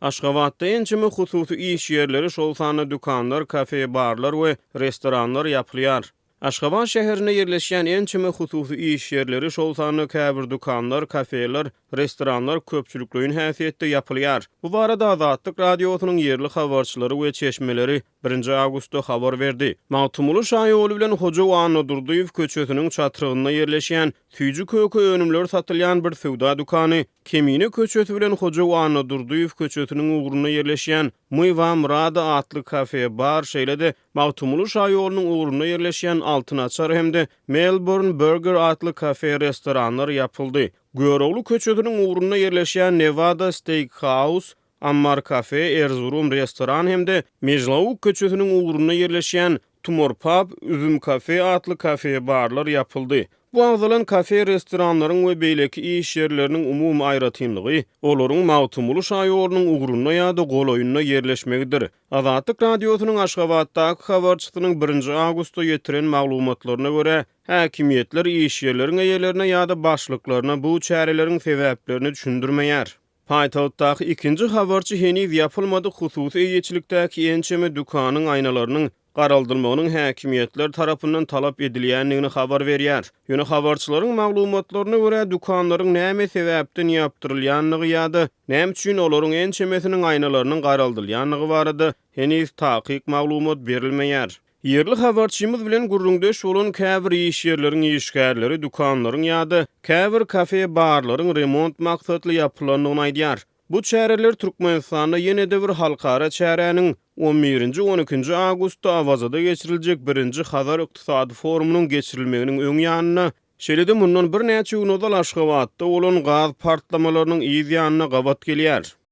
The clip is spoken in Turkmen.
Aşgabatda ençeme hususy iş ýerleri, şol sanda dükanlar, kafe-barlar we restoranlar ýapylýar. Aşgabat şäherinde ýerleşýän ençeme hususy iş ýerleri, şol sanda käbir dükanlar, kafeler, restoranlar köpçülikleýin häsiýetde ýapylýar. Bu barada Azatlyk Radiosynyň ýerli habarçylary we çeşmeleri birinji awgustda habar berdi. Magtymguly şaýoly bilen Hojaw Annadurdyýew köçesiniň çatrygynda ýerleşýän süýji-köke önümleri satylýan bir söwda dükany, Kemine köçesi bilen Hojaw Annadurdyýew köçesiniň ugrunda ýerleşýän My Wam Rada atly kafe-bar, şeýle-de Magtymguly şaýolunyň ugrunda ýerleşýän Altyn açar hem-de Melbourne Burger atly kafe-restoranlar ýapyldy. Görogly köçesiniň ugrunda ýerleşýän Nevada Steak House, Ammar kafe, Erzurum restoran hem-de Mejlauk köçesiniň ugrunda ýerleşýän Tumor Pub, Üzüm kafe atly kafe-barlar ýapyldy. Bu agzalan kafe-restoranlaryň we beýleki iş ýerleriniň umumy aýratynlygy, olaryň Magtymguly şaýolunyň ugrunda ýa-da golaýynda ýerleşmegidir. Azatlyk Radiosynyň Aşgabatdaky habarçysynyň birinji awgustda ýetiren maglumatlaryna görä, häkimiýetler iş ýerleriň eýelerine ýa-da başlyklaryna bu çäreleriň sebäplerini düşündirmeýär. Paýtagtdaky ikinji habarçy heniz ýapylmadyk hususy eýeçilikdäki ençeme dükanyň aýnalarynyň garaldylmagynyň häkimiýetler tarapyndan talap edilýändigini habar berýär. Ýöne habarçylaryň maglumatlaryna görä, dükanlaryň näme sebäpden ýapdyrylýandygy ýa-da näme üçin olaryň ençemesiniň aýnalarynyň garaldylýandygy barada heniz takyk maglumat berilmeýär. Ýerli habarçymyz bilen gürrüňdeş bolan käbir iş ýerleriň işgärleri dükanlaryň ýa-da käbir kafe-barlaryň remont maksatly ýapylandygyny aýdýar. Bu çäreler Türkmenistanda ýene-de bir halkara çäräniň, on birinji, on ikinji awgustda Awazada geçiriljek birinji Hazar ykdysady forumynyň geçirilmeginiň öň ýanynda, şeýle-de mundan birnäçe gün ozal Aşgabatda bolan gaz partlamalarynyň yz ýanyna gabat gelýär.